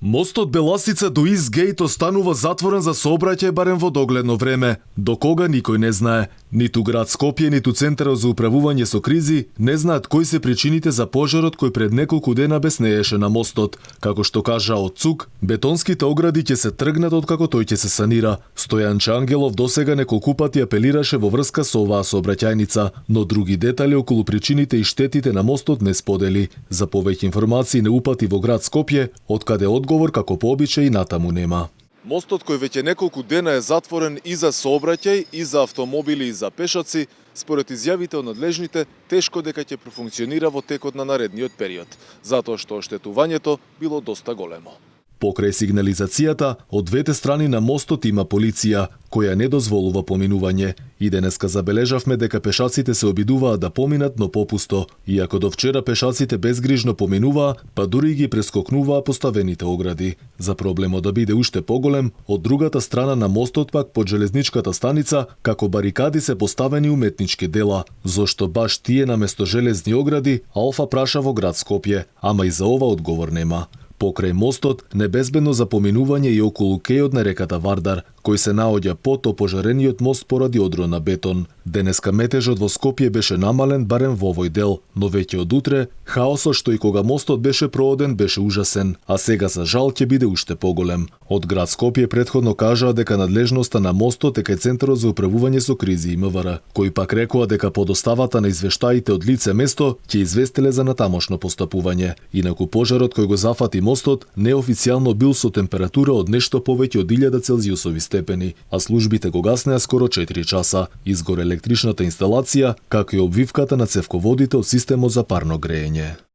Мостот Беласица до Истгејт останува затворен за сообраќај барем во догледно време. До кога никој не знае. Ниту град Скопје, ниту Центарот за управување со кризи не знаат кои се причините за пожарот кој пред неколку дена беснееше на мостот. Како што кажа од ЦУК, бетонските огради ќе се тргнат откако тој ќе се санира. Стојан Чангелов досега неколку пати апелираше во врска со оваа сообраќајница, но други детали околу причините и штетите на мостот не сподели. За повеќе информации не упати во град Скопје, откаде одговор како по обичај натаму нема. Мостот кој веќе неколку дена е затворен и за сообраќај, и за автомобили, и за пешаци, според изјавите од надлежните, тешко дека ќе профункционира во текот на наредниот период, затоа што оштетувањето било доста големо. Покрај сигнализацијата, од двете страни на мостот има полиција, која не дозволува поминување. И денеска забележавме дека пешаците се обидуваат да поминат, но попусто. Иако до вчера пешаците безгрижно поминуваа, па дури ги прескокнуваа поставените огради. За проблемот да биде уште поголем, од другата страна на мостот пак под железничката станица, како барикади се поставени уметнички дела. Зошто баш тие наместо железни огради, Алфа праша во град Скопје, ама и за ова одговор нема. Покрај мостот, небезбедно за поминување и околу кејот на реката Вардар, кој се наоѓа под опожарениот мост поради одрон на бетон. Денеска метежот во Скопје беше намален барем во овој дел, но веќе од утре, хаосот што и кога мостот беше прооден беше ужасен, а сега за жал ќе биде уште поголем. Од град Скопје претходно кажаа дека надлежноста на мостот е кај Центарот за управување со кризи и МВР, кои пак рекоа дека по доставата на извештаите од лице место ќе известеле за натамошно постапување. Инаку пожарот кој го зафати мостот неофицијално бил со температура од нешто повеќе од 1000 целзиусови степени, а службите го гаснеа скоро 4 часа. Изгоре електричната инсталација, како и обвивката на цевководите од системот за парно греење.